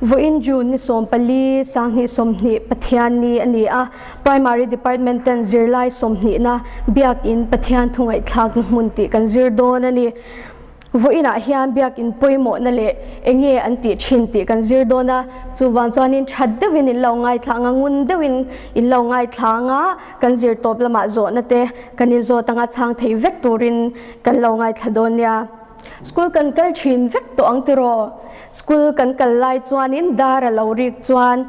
Vawiin June ni 14, 2020 Pathianni a ni a, Primary Department ten zirlai sawmhnihna Biakin Pathian thu ngaihthlakna hmun tih kan zir dawn a ni. Vawiinah hian Biakin pawimawhna leh enge an tih thin tih kan zir dawn a, chuvang chuanin that deuhin in lo ngaithla ang a, ngun deuhin in lo ngaithla ang a, kan zir tawp lamah zawhna te kan inzawt anga chhang thei vek turin kan lo ngaithla dawn nia. School kan kal thin vek tawh ang tiraw? School kan kal lai chuanin dar a lo rik chuan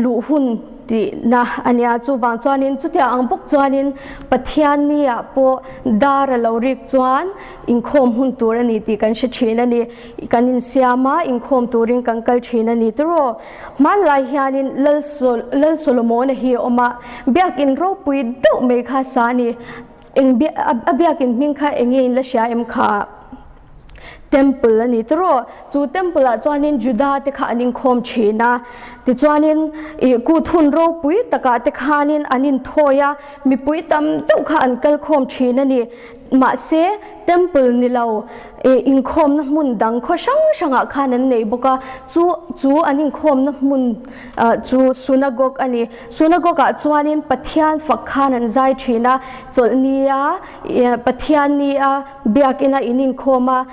luh hun tihna a nia. Chuvang chuanin chutiang ang bawk chuanin Pathianni ah pawh dar a lo rik chuan inkhawm hun tur a ni tih kan hre thin a ni. Kan insiam a, inkhawm turin kan kal thin a ni tiraw? Hmanlai hianin Lal Solomona hi a awm a, biakin ropui deuh mai kha sa a ni. Eng a biakin hming kha eng nge in la hria em kha? Temple a ni tiraw? Chu temple ah chuanin Juda te kha an inkhawm thin a, tichuanin ih kut hun ropui takah te khanin an inthawi a, mipui tam deuh kha an kal khawm thin a ni. Mahse temple ni lo ih inkhawmna hmun dang khaw hrang hrangah khan an nei bawk a, chu chu an inkhawmna hmun chu synagogue a ni. Synagogue-ah chuanin Pathian fak khan an zai thin a, chawlhnia Pathiannia biakina in inkhawm a,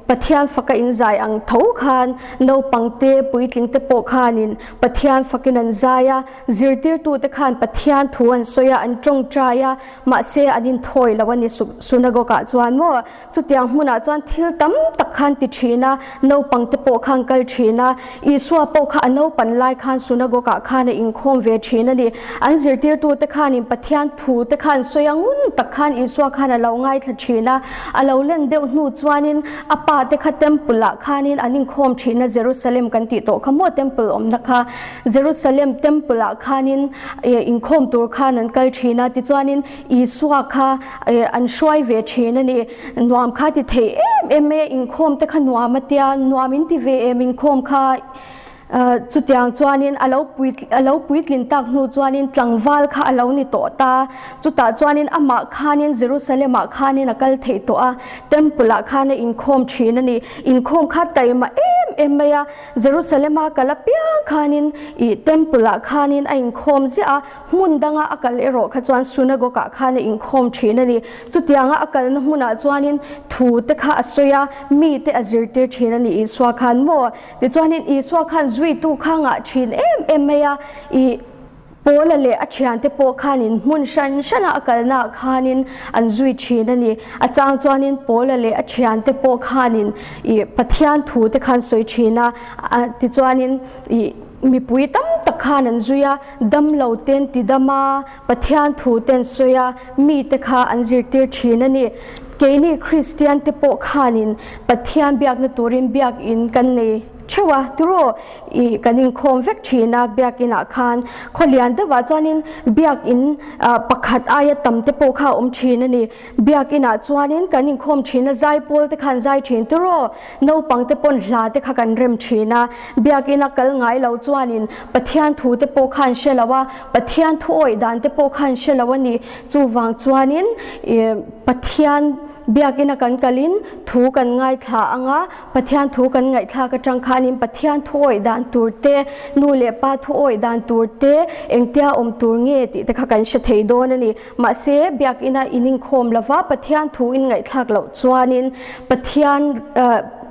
Pathian faka in zai ang tho khan naupangte, puitlingte pawh khanin Pathian fakin an zai a, zirtirtute khan Pathian thu an sawi a, an tawngtai a, mahse an inthawi lo a ni synagogue-ah chuan maw. Chutiang hmunah chuan thil tam tak khan ti thin a, naupang te pawh khan kal thin a. Isua pawh kha a naupan lai khan synagogue ah khan a inkhawm ve thin a ni. An zirtirtute khanin Pathian thu te khan sawi a ngun tak khan Isua khan a lo ngaithla thin a. A lo len deuh hnu chuanin a pa te kha temple ah khanin an inkhawm thin a, Jerusalem kan tih tawh kha maw temple awmna kha. Jerusalem temple ah khanin inkhawm tur khan an kal thin a, tichuanin Isua kha an hruai ve thin a ni. Nuam kha ti thei em em mai a, inkhawm te kha nuam a tia, nuam in ti ve em inkhawm kha chutiang chuanin a lo pui a lo puitlin tak hnu chuanin tlangval kha a lo ni tawh ta. Chutah chuanin amah khanin Jerusalem ah khanin a kal theih tawh a, temple ah khan a inkhawm thin a ni. Inkhawm kha taima em em mai a, Jerusalem a kal apiang khanin ih temple ah khanin a inkhawm ziah a, Hmun danga a kal erawh kha chuan synagogue ah khan a inkhawm thin a ni. Chutianga a kalna hmunah chuanin thu te kha a sawi a, mi te a zirtir thin a ni Isua khan maw? Tichuanin Isua khan zuitu kha ngah thin em em mai a, ih Paula leh a thiante pawh khanin hmun hran hrana a kalnaah khanin an zui thin a ni. A chang chuanin Paula leh a thiante pawh khanin ih Pathian thu te khan sawi thin a, tichuanin ih Mipui tam tak khan an zui a, damlo ten ti dam a, Pathian thu ten sawi a, mite kha an zirtir thin a ni. Keini Kristian te pawh khanin Pathian biakna turin biakin kan nei theuh a, tiraw? Ih, kan inkhawm vek thin a biakinah khan. Khaw lian deuhah chuanin biakin pakhat aia tam te pawh kha a awm thin a ni. Biakinah chuanin kan inkhawm thin a, zaipawl te khan zai thin tiraw? Naupang te pawn hla te kha kan rem thin a, biakina kal ngai lo chuanin Pathian thu te pawh khan hre lo a, Pathian thu awih dan te pawh khan hre lo a ni. Chuvang chuanin Pathian biakina kan kalin thu kan ngaithla ang a, Pathian thu kan ngaihthlak atang khanin Pathian thu awih dan tur te, nu leh pa thu awih dan tur te, engtia awm tur nge tih te kha kan hre thei dawn a ni. Mahse, biakina in inkhawm lova Pathian thu in ngaihthlak loh chuanin Pathian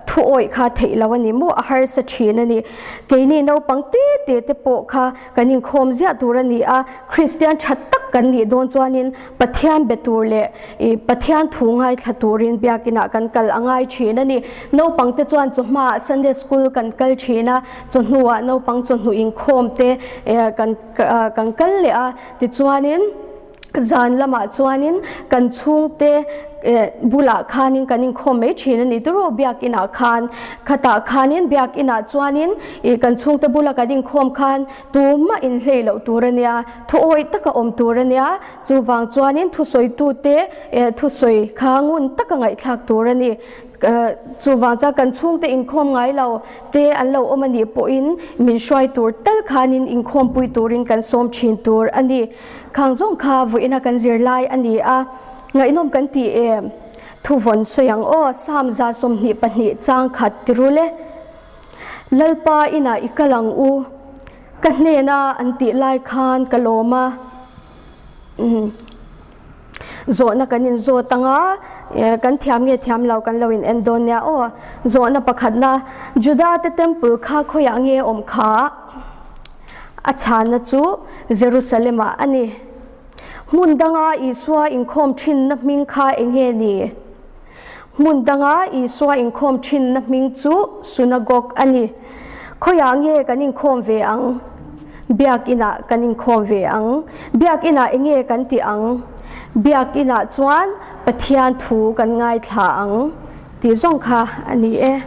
thu awih kha theih lo a ni maw? A harsa thin a ni. Keini naupang te te te pawh kha kan inkhawm ziah tur a ni a, Kristian tha tak kan nih dawn chuanin Pathian be tur leh Pathian thu ngaithla turin biakinah kan kal a ngai thin a ni. Naupang te chuan chawhmaah Sunday School kan kal thin a, chawhnuah naupang chawhnu inkhawm te kan kan kal leh a, tichuanin zan lamah chuanin kan chhungte bulah khanin kan inkhawm mai thin a ni tiraw biakinah khan khatah khanin biakinah chuanin ih kan chhungte bula kan inkhawm khan tumah inhlei loh tur a nia thu awih taka awm tur a nia chuvang chuanin thusawitute thusawi kha ngun taka ngaihthlak tur a ni. Chuvang chuan kan chhungte inkhawm ngai lo te an lo awm a nih pawhin min hruai tur tal khanin inkhawmpui turin kan sawm thin tur a ni. Khang zawng kha vawiina kan zir lai a ni a, ngaihnawm kan ti em? Thuvawn sawi ang aw, Psalm 122 chang khat ti rul e. Lalpa inah i kal ang u, ka hnena an tih lai khan ka lawm a. Zawhna kan inzawt ang a, kan thiam nge thiam lo kan lo in en dawn nia aw. Zawhna pakhatna, Juda te temple kha khawiah nge awm kha? A chhanna chu Jerusalem ah a ni. Hmun danga Isua inkhawm thinna hming kha eng nge ni? Hmun danga Isua inkhawm thinna hming chu Sunagog a ni. Khawiah nge kan inkhawm ve ang? Biakinah kan inkhawm ve ang. Biakinah eng nge kan tih ang? Biakinah chuan Pathian thu kan ngaithla ang tih zawng kha a ni e.